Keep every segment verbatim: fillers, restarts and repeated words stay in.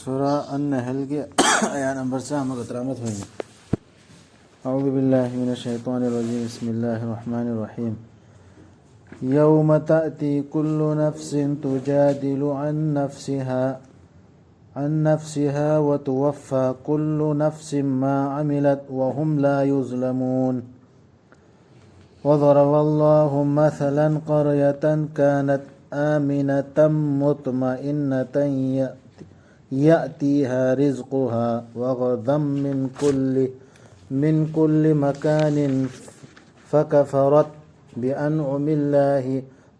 ꯁꯨꯔꯥ ꯑꯟ-ꯅꯍꯜꯒꯤ ꯑꯥꯌꯥꯠ number ꯆꯥꯝꯃꯒ ꯇꯔꯥꯃꯥꯊꯣꯏꯅꯤ꯫ أعوذ بالله من الشيطان الرجيم. بسم الله الرحمن الرحيم. يوم تأتي كل نفس تجادل عن نفسها، عن نفسها وتوفى كل نفس ما عملت وهم لا يظلمون. وضرب الله مثلا قرية كانت آمنة مطمئنة يأت-، يأتيها رزقها رغدا من كل، من كل مكان فكفرت بأنعم الله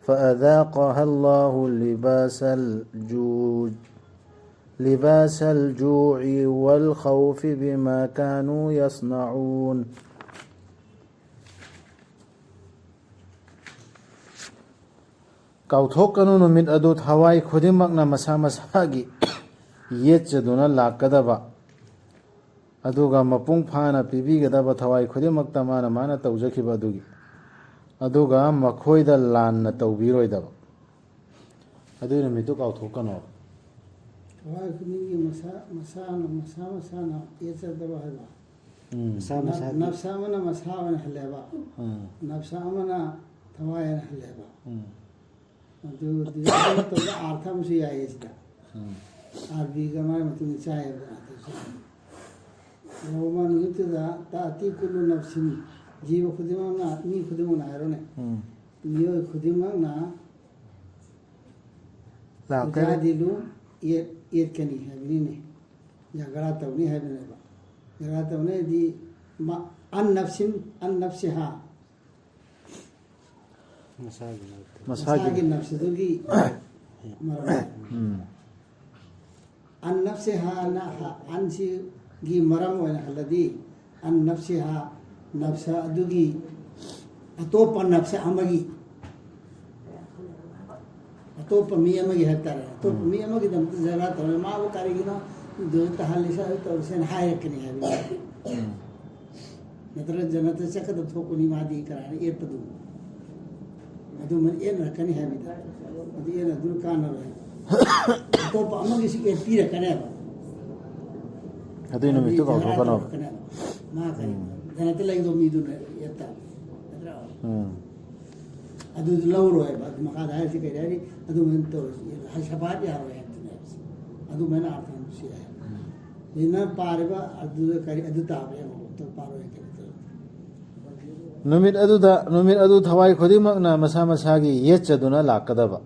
فأذاقها الله لباس الجوع، لباس الجوع والخوف بما كانوا يصنعون. ꯀꯥꯎꯊꯣꯛꯀꯅꯨ ꯅꯨꯃꯤꯠ ꯑꯗꯨ ꯊꯋꯥꯏ ꯈꯨꯗꯤꯡꯃꯛꯅ ꯃꯁꯥ ꯃꯁꯥꯒꯤ ꯌꯦꯠꯆꯗꯨꯅ ꯂꯥꯛꯀꯗꯕ, ꯑꯗꯨꯒ ꯃꯄꯨꯡ ꯐꯥꯅ ꯄꯤꯕꯤꯒꯗꯕ ꯊꯋꯥꯏ ꯈꯨꯗꯤꯡꯃꯛꯇ ꯃꯥꯅ ꯃꯥꯅ ꯇꯧꯖꯈꯤꯕ ꯑꯗꯨꯒꯤ, ꯑꯗꯨꯒ ꯃꯈꯣꯏꯗ ꯂꯥꯟꯅ ꯇꯧꯕꯤꯔꯣꯏꯗꯕ꯫ ꯑꯗꯨꯒꯤ ꯅꯨꯃꯤꯠꯇꯨ ꯀꯥꯎꯊꯣꯛꯀꯅꯣ꯫ ꯊꯋꯥꯏ ꯈꯨꯗꯤꯡꯒꯤ ꯃꯁꯥ ꯃꯁꯥꯅ, ꯃꯁꯥ ꯃꯁꯥꯅ ꯌꯦꯠꯆꯗꯕ ꯍꯥꯏꯕ꯫ ꯎꯝ꯫ ꯃꯁꯥ ꯅꯞ-, ꯃꯁꯥꯒꯤ꯫ ꯅꯞꯁ ꯑꯃꯅ ꯃꯁꯥ ꯑꯣꯏꯅ ꯍꯜꯂꯦꯕ꯫ ꯎꯝ꯫ ꯅꯞꯁ ꯑꯃꯅ ꯊꯋꯥꯏ ꯑꯣꯏꯅ ꯍꯜꯂꯦꯕ꯫ ꯎꯝ꯫ ꯑꯗꯨ ꯗꯤꯖꯥꯏꯟ ꯇꯧꯕ ꯑꯥꯔꯊ ꯑꯃꯁꯨ ꯌꯥꯏꯌꯦ ꯁꯤꯗ꯫ ꯎꯝ꯫ ꯑꯥꯔꯕꯤꯒ ꯃꯥꯒꯤ ꯃꯇꯨꯡ ꯆꯥꯏꯌꯦꯕ ꯑꯥꯔꯊꯁꯦ꯫ ꯌꯧꯃ ꯅꯨꯃꯤꯠꯇꯨꯗ ꯇꯥꯇꯤ ꯀꯨꯜꯂꯨ ꯅꯞꯁꯤꯟ, ꯖꯤꯕ ꯈꯨꯗꯤꯡꯃꯛꯅ, ꯃꯤ ꯈꯨꯗꯤꯡꯃꯛꯅ ꯍꯥꯏꯔꯣꯅꯦ꯫ ꯎꯝ꯫ ꯃꯤꯑꯣꯏ ꯈꯨꯗꯤꯡꯃꯛꯅ ꯂꯥꯛꯀꯅꯤ꯫ ꯇꯨꯖꯥꯗꯤꯂꯨ, ꯌꯦꯠ-, ꯌꯦꯠꯀꯅꯤ ꯍꯥꯏꯕꯅꯤꯅꯦ꯫ ꯖꯒꯔꯥ ꯇꯧꯅꯤ ꯍꯥꯏꯕꯅꯦꯕ꯫ ꯖꯒꯔꯥ ꯇꯧꯅꯤ ꯍꯥꯏꯗꯤ ꯃ-, ꯑꯟ ꯅꯞꯁꯤꯟ, ꯑꯟ ꯅꯞꯁꯤꯍꯥ꯫ ꯃꯁꯥꯒꯤ ꯅꯠꯇꯦ꯫ ꯃꯁꯥꯒꯤ꯫ ꯃꯁꯥꯒꯤ ꯅꯞꯁꯤꯗꯨꯒꯤ ꯃꯔꯝ꯫ ꯎꯝ꯫ ꯑꯟ ꯅꯞꯁꯤꯍꯥꯅ ꯍ-, ꯑꯟꯁꯤꯒꯤ ꯃꯔꯝ ꯑꯣꯏꯅ ꯍꯜꯂꯗꯤ, ꯑꯟ ꯅꯞꯁꯤꯍꯥ, ꯅꯞꯁ ꯑꯗꯨꯒꯤ ꯑꯇꯣꯞꯄ ꯅꯞꯁ ꯑꯃꯒꯤ, ꯑꯇꯣꯞꯄ ꯃꯤ ꯑꯃꯒꯤ ꯍꯥꯏꯕ ꯇꯥꯔꯦ, ꯑꯇꯣꯞꯄ ꯎꯝ꯫ ꯃꯤ ꯑꯃꯒꯤꯗꯃꯛꯇ ꯖꯒꯔꯥ ꯇꯧꯔꯦ, ꯃꯥꯕꯨ ꯀꯔꯤꯒꯤꯅꯣ ꯑꯗꯨ ꯇꯧꯍꯜꯂꯤꯁꯦ, ꯑꯗꯨ ꯇꯧꯔꯤꯁꯦꯅ ꯍꯥꯏꯔꯛꯀꯅꯤ ꯍꯥꯏꯕꯅꯤ꯫ ꯎꯝ꯫ ꯅꯠꯇ꯭ꯔꯒ ꯖꯅꯠꯇ ꯆꯠꯀꯗꯕ ꯊꯣꯛꯄꯅꯤ, ꯃꯥꯗꯤ ꯀꯅꯥꯅ ꯑꯦꯠꯄꯗꯨ? ꯑꯗꯨꯃ ꯑꯦꯠꯅꯔꯛꯀꯅꯤ ꯍꯥꯏꯕꯅꯤꯗ꯫ ꯑꯗꯨ ꯑꯦꯠꯅꯗꯨꯅ ꯀꯥꯟꯅꯔꯣꯏ ꯍꯥꯏꯕ꯫ ꯑꯇꯣꯞꯄ ꯑꯃꯒꯤꯁꯨ ꯑꯦꯠꯄꯤꯔꯛꯀꯅꯦꯕ꯫ ꯑꯗꯨꯏ ꯅꯨꯃꯤꯠꯇꯨ ꯀꯥꯎꯊꯣꯛꯀꯅꯣ꯫ ꯃꯥ ꯀꯩ ꯖꯅꯠꯇ ꯂꯩꯗꯧ ꯃꯤꯗꯨꯅ ꯌꯦꯠ ꯇꯥꯕ ꯅꯠꯇ꯭ꯔꯣ? ꯎꯝ꯫ ꯑꯗꯨꯗꯨ ꯂꯧꯔꯣꯏꯕ꯫ ꯑꯗꯨ ꯃꯈꯥꯗ ꯍꯥꯏꯔꯤꯁꯤ ꯀꯩ ꯍꯥꯏꯔꯤ? ꯑꯗꯨꯃꯥꯏꯅ ꯇꯧꯔꯁꯤ꯫ ꯁꯐꯥꯠ ꯌꯥꯔꯣꯏ ꯍꯥꯏꯕꯗꯨꯅꯦ ꯍꯥꯏꯕꯁꯦ꯫ ꯑꯗꯨꯃꯥꯏꯅ ꯑꯥꯔꯊ ꯑꯃꯁꯨ ꯌꯥꯏ꯫ ꯑꯗꯨꯅ ꯄꯥꯔꯤꯕ ꯑꯗꯨꯗ ꯀꯔꯤ ꯑꯗꯨ ꯇꯥꯕ ꯌꯦꯡꯉꯣ꯫ ꯑꯝꯇ ꯄꯥꯔꯣꯏ ꯀꯩꯅꯣ ꯇꯧꯔꯣ꯫ ꯅꯨꯃꯤꯠ ꯑꯗꯨꯗ ꯅꯨꯃꯤꯠ ꯑꯗꯨ ꯊꯋꯥꯏ ꯈꯨꯗꯤꯡꯃꯛꯅ ꯃꯁꯥ ꯃꯁꯥꯒꯤ ꯌꯦꯠꯆꯗꯨꯅ ꯂꯥꯛꯀꯗꯕ,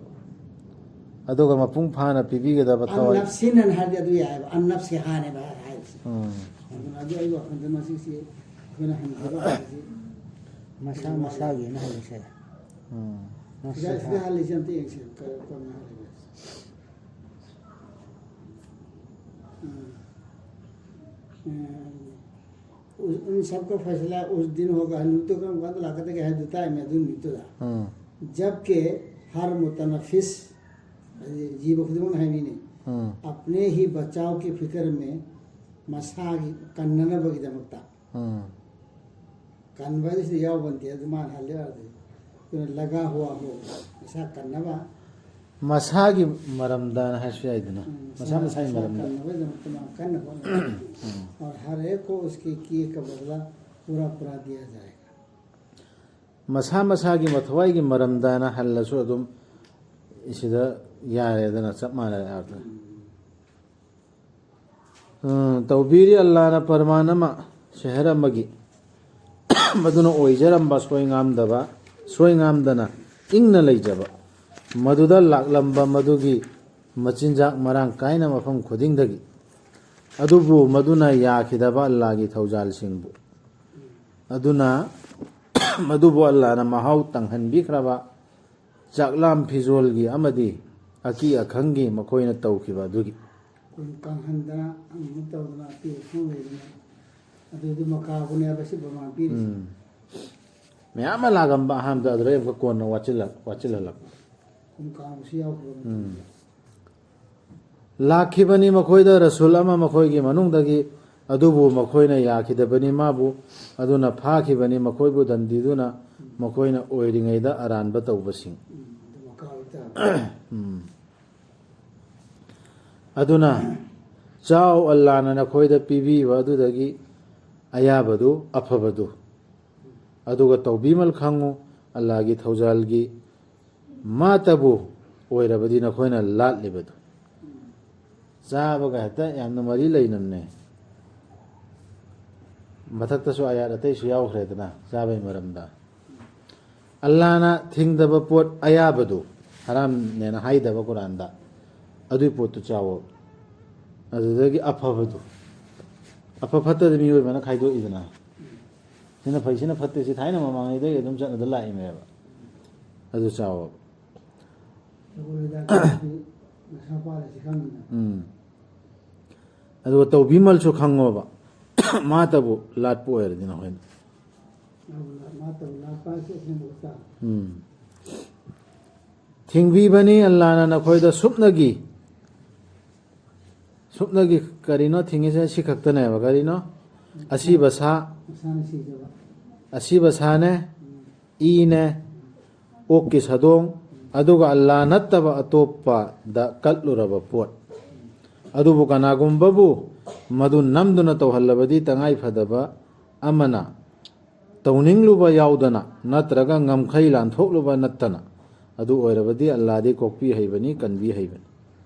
ꯑꯗꯨꯒ ꯃꯄꯨꯡ ꯐꯥꯅ ꯄꯤꯕꯤꯒꯗꯕ ꯊꯋꯥꯏ꯫ ꯑꯟꯅꯞꯁꯤꯅꯟ ꯍꯥꯏꯔꯗꯤ ꯑꯗꯨ ꯌꯥꯏꯑꯕ꯫ ꯑꯟꯅꯞꯁꯤꯍꯥꯅꯦꯕ ꯍꯥꯏꯔꯤꯁꯦ꯫ ꯎꯝ꯫ ꯑꯗꯨꯅ ꯑꯗꯨ ꯑꯩ ꯋꯥꯈꯜꯗ ꯃꯁꯤꯁꯤ ꯑꯩꯈꯣꯏꯅ ꯍꯟꯈꯤꯕ ꯍꯥꯏꯁꯤ ꯃꯁꯥ ꯃꯁꯥꯒꯤꯅ ꯍꯜꯂꯤꯁꯦ꯫ ꯎꯝ꯫ ꯁꯤꯗ ꯁꯤꯗ ꯍꯜꯂꯤꯁꯦ ꯑꯝꯇ ꯌꯦꯡꯁꯦ꯫ ꯀ- ꯀꯔꯝꯅ ꯍꯜꯂꯤꯕ? ꯎꯝ꯫ ꯎꯝ꯫ उस- उन सबका फैसला उस दिन होगा। ꯍꯟꯗꯛꯇꯣ ꯀꯔꯝ ꯀꯥꯟꯗ ꯂꯥꯛꯀꯗꯒꯦ ꯍꯥꯏꯕꯗꯨ ꯇꯥꯏꯃꯦ ꯑꯗꯨ ꯅꯨꯃꯤꯠꯇꯨꯗ꯫ ꯎꯝ꯫ जबकि हर मुतनफिस, ꯍꯥꯏꯗꯤ ꯖꯤꯕ ꯈꯨꯗꯤꯡꯃꯛꯅ ꯍꯥꯏꯅꯤꯅꯦ, ꯎꯝ꯫ अपने ही बचाव की फिक्र में ꯃꯁꯥꯒꯤ ꯀꯟꯅꯅꯕꯒꯤꯗꯃꯛꯇ꯫ ꯎꯝ꯫ ꯀꯟꯕ ꯍꯥꯏꯁꯤꯗꯤ ꯌꯥꯎꯕ ꯅꯠꯇꯦ, ꯑꯗꯨ ꯃꯥꯅ ꯍꯜꯂꯦ ꯍꯥꯏꯔꯗꯤ꯫ ꯑꯗꯨꯅ लगा हुआ हो, ꯃꯁꯥ ꯀꯟꯅꯕ꯫ ꯃꯁꯥꯒꯤ ꯃꯔꯝꯗꯅ ꯍꯥꯏꯔꯁꯨ ꯌꯥꯏꯗꯅ꯫ ꯎꯝ, ꯃꯁꯥ ꯃꯁꯥꯒꯤ ꯃꯔꯝꯗ꯫ ꯀꯟꯅꯕꯒꯤꯗꯃꯛꯇ ꯃꯥ ꯀꯟꯅ ꯍꯣꯠꯅꯕ꯫ और हर एक को उसके किए का बदला पूरा पूरा दिया जाएगा। ꯃꯁꯥ ꯃꯁꯥꯒꯤ ꯃꯊꯋꯥꯏꯒꯤ ꯃꯔꯝꯗꯅ ꯍꯜꯂꯁꯨ ꯑꯗꯨꯝ ꯁꯤꯗ ꯌꯥꯔꯦꯗꯅ, ꯆꯞ ꯃꯥꯟꯅꯔꯦ ꯑꯥꯔꯊ꯫ ꯎꯝ, ꯇꯧꯕꯤꯔꯤ ꯑꯜꯂꯥꯅ ꯄꯔꯃꯥꯟ ꯑꯃ, ꯁꯍꯔ ꯑꯃꯒꯤ, ꯃꯗꯨꯅ ꯑꯣꯏꯖꯔꯝꯕ ꯁꯣꯏꯉꯥꯝꯗꯕ, ꯁꯣꯏꯉꯥꯝꯗꯅ ꯏꯪꯅ ꯂꯩꯖꯕ, ꯃꯗꯨꯗ ꯂꯥꯛꯂꯝꯕ ꯃꯗꯨꯒꯤ ꯃꯆꯤꯟꯖꯥꯛ ꯃꯔꯥꯡ ꯀꯥꯏꯅ ꯃꯐꯝ ꯈꯨꯗꯤꯡꯗꯒꯤ꯫ ꯑꯗꯨꯕꯨ ꯃꯗꯨꯅ ꯌꯥꯈꯤꯗꯕ ꯑꯜꯂꯥꯒꯤ ꯊꯧꯖꯥꯜꯁꯤꯡꯕꯨ꯫ ꯑꯗꯨꯅ ꯃꯗꯨꯕꯨ ꯑꯜꯂꯥꯅ ꯃꯍꯥꯎ ꯇꯪꯍꯟꯕꯤꯈ꯭ꯔꯕ ꯆꯥꯛꯂꯥꯝ ꯐꯤꯖꯣꯜꯒꯤ ꯑꯃꯗꯤ ꯑꯀꯤ ꯑꯈꯪꯒꯤ ꯃꯈꯣꯏꯅ ꯇꯧꯈꯤꯕ ꯑꯗꯨꯒꯤ꯫ ꯑꯩꯈꯣꯏ ꯀꯪꯍꯟꯗꯅ ꯑꯃꯨꯛ ꯇꯧꯗꯅ ꯑꯀꯤ ꯑꯈꯪ ꯂꯩꯗꯅ ꯑꯗꯨꯗꯨ ꯃꯀꯥꯕꯨꯅꯦꯕ ꯁꯤ ꯕꯃꯥꯟ ꯄꯤꯔꯤꯁꯦ꯫ ꯎꯝ꯫ ꯃꯌꯥꯝ ꯑꯃ ꯂꯥꯛꯑꯝꯕ ꯑꯍꯥꯟꯕꯗ, ꯑꯗꯨꯗꯩ ꯑꯃꯨꯛꯀ ꯀꯣꯟꯅ ꯋꯥꯠꯁꯤꯜꯂꯛ-, ꯋꯥꯠꯁꯤꯜꯍꯜꯂꯛꯄ꯫ ꯀꯨꯝ ꯀꯥꯡꯕꯁꯨ ꯌꯥꯎꯈ꯭ꯔꯕ ꯎꯝ꯫ ꯂꯥꯛꯈꯤꯕꯅꯤ ꯃꯈꯣꯏꯗ ꯔꯁꯨꯜ ꯑꯃ ꯃꯈꯣꯏꯒꯤ ꯃꯅꯨꯡꯗꯒꯤ, ꯑꯗꯨꯕꯨ ꯃꯈꯣꯏꯅ ꯌꯥꯈꯤꯗꯕꯅꯤ ꯃꯥꯕꯨ, ꯑꯗꯨꯅ ꯐꯥꯈꯤꯕꯅꯤ ꯃꯈꯣꯏꯕꯨ ꯗꯟꯗꯤꯗꯨꯅ, ꯃꯈꯣꯏꯅ ꯑꯣꯏꯔꯤꯉꯩꯗ ꯑꯔꯥꯟꯕ ꯇꯧꯕꯁꯤꯡ꯫ ꯎꯝ, ꯑꯗꯨ ꯃꯀꯥꯕ ꯇꯥꯕ꯫ ꯎꯝ꯫ ꯑꯗꯨꯅ ꯆꯥꯎ, ꯑꯜꯂꯥꯅ ꯅꯈꯣꯏꯗ ꯄꯤꯕꯤꯕ ꯑꯗꯨꯗꯒꯤ ꯑꯌꯥꯕꯗꯨ, ꯑꯐꯕꯗꯨ꯫ ꯑꯗꯨꯒ ꯇꯧꯕꯤꯃꯜ ꯈꯪꯉꯨ, ꯑꯜꯂꯥꯒꯤ ꯊꯧꯖꯥꯜꯒꯤ ꯃꯥꯇꯕꯨ ꯑꯣꯏꯔꯕꯗꯤ ꯅꯈꯣꯏꯅ ꯂꯥꯠꯂꯤꯕꯗꯨ꯫ ꯆꯥꯕꯒ ꯍꯦꯛꯇ ꯌꯥꯝꯅ ꯃꯔꯤ ꯂꯩꯅꯕꯅꯦ꯫ ꯃꯊꯛꯇꯁꯨ ꯑꯥꯌꯥꯠ ꯑꯇꯩꯁꯨ ꯌꯥꯎꯈ꯭ꯔꯦꯗꯅ ꯆꯥꯕꯒꯤ ꯃꯔꯝꯗ꯫ ꯑꯜꯂꯥꯅ ꯊꯤꯡꯗꯕ ꯄꯣꯠ ꯑꯌꯥꯕꯗꯨ, ꯍꯔꯥꯝꯅꯦꯅ ꯍꯥꯏꯗꯕ ꯀꯨꯔꯥꯟꯗ, ꯑꯗꯨꯏ ꯄꯣꯠꯇꯨ ꯆꯥꯎꯑꯣ꯫ ꯑꯗꯨꯗꯒꯤ ꯑꯐꯕꯗꯨ, ꯑꯐ ꯐꯠꯇꯗꯤ ꯃꯤꯑꯣꯏꯕꯅ ꯈꯥꯏꯗꯣꯛꯏꯗꯅ, ꯁꯤꯅ ꯐꯩ, ꯁꯤꯅ ꯐꯠꯇꯦ, ꯁꯤ ꯊꯥꯏꯅ ꯃꯃꯥꯡꯉꯩꯗꯒꯤ ꯑꯗꯨꯝ ꯆꯠꯅꯗ ꯂꯥꯛꯏꯅꯦꯕ꯫ ꯑꯗꯨ ꯆꯥꯎꯑꯣ꯫ ꯎꯝ꯫ ꯑꯗꯨꯒ ꯇꯧꯕꯤꯃꯜꯁꯨ ꯈꯪꯉꯣꯕ꯫ ꯃꯥꯇꯕꯨ ꯂꯥꯠꯄ ꯑꯣꯏꯔꯗꯤ ꯅꯈꯣꯏꯅ꯫ ꯎꯝ꯫ ꯊꯤꯡꯕꯤꯕꯅꯤ ꯑꯜꯂꯥꯅ ꯅꯈꯣꯏꯗ ꯁꯨꯞꯅꯒꯤ, ꯁꯨꯞꯅꯒꯤ ꯀꯔꯤꯅꯣ ꯊꯤꯡꯉꯤꯁꯦ? ꯁꯤ ꯈꯛꯇꯅꯦꯕ꯫ ꯀꯔꯤꯅꯣ? ꯑꯁꯤꯕ ꯁꯥ, ꯑꯁꯤꯕ ꯁꯥꯅꯦ, ꯏꯅꯦ, ꯑꯣꯛꯀꯤ ꯁꯥꯗꯣꯡ, ꯑꯗꯨꯒ ꯑꯜꯂꯥ ꯅꯠꯇꯕ ꯑꯇꯣꯞꯄꯗ ꯀꯠꯂꯨꯔꯕ ꯄꯣꯠ꯫ ꯑꯗꯨꯕꯨ ꯀꯅꯥꯒꯨꯝꯕꯕꯨ ꯃꯗꯨ ꯅꯝꯗꯨꯅ ꯇꯧꯍꯜꯂꯕꯗꯤ, ꯇꯉꯥꯏ ꯐꯗꯕ ꯑꯃꯅ, ꯇꯧꯅꯤꯡꯂꯨꯕ ꯌꯥꯎꯗꯅ ꯅꯠꯇ꯭ꯔꯒ ꯉꯝꯈꯩ ꯂꯥꯟꯊꯣꯛꯂꯨꯕ ꯅꯠꯇꯅ, ꯑꯗꯨ ꯑꯣꯏꯔꯕꯗꯤ ꯑꯜꯂꯥꯗꯤ ꯀꯣꯛꯄꯤ ꯍꯩꯕꯅꯤ, ꯀꯟꯕꯤ ꯍꯩꯕꯅꯤ꯫